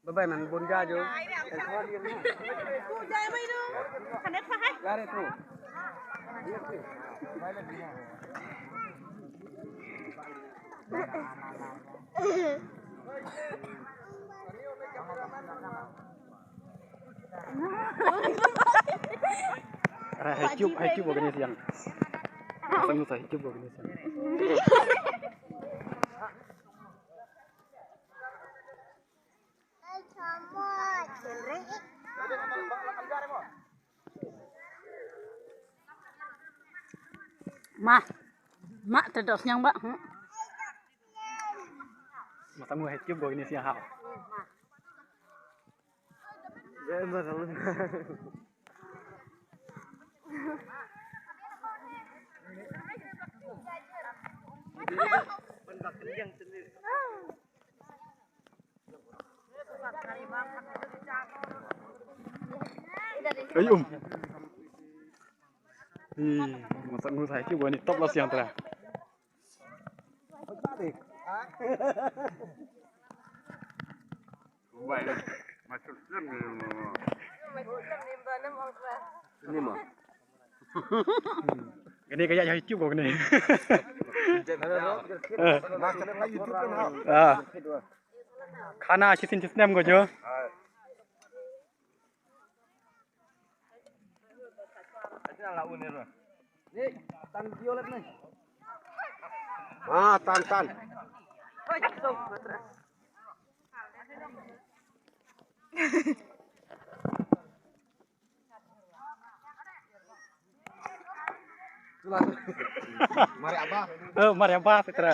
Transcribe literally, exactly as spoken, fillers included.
Bye bye man, bun ja jo. Hai chup, hai chup organis yang. Sang sa hai chup organis yang. Ma. Ma, te dos nyang ba. Hmm. Masa mu hecip go ini siang hau. Ai um. Ih, masak ngu sai ki wani top la siang tra. Bai, masuk film ni. Ini mah. Ini kayak yang YouTube kau ni. Masuk dalam YouTube kan, ha? Ah. Khana chitin chitnem ko jo. Ah, tan, tan. Mari abah. Oh, mari abah, Petra.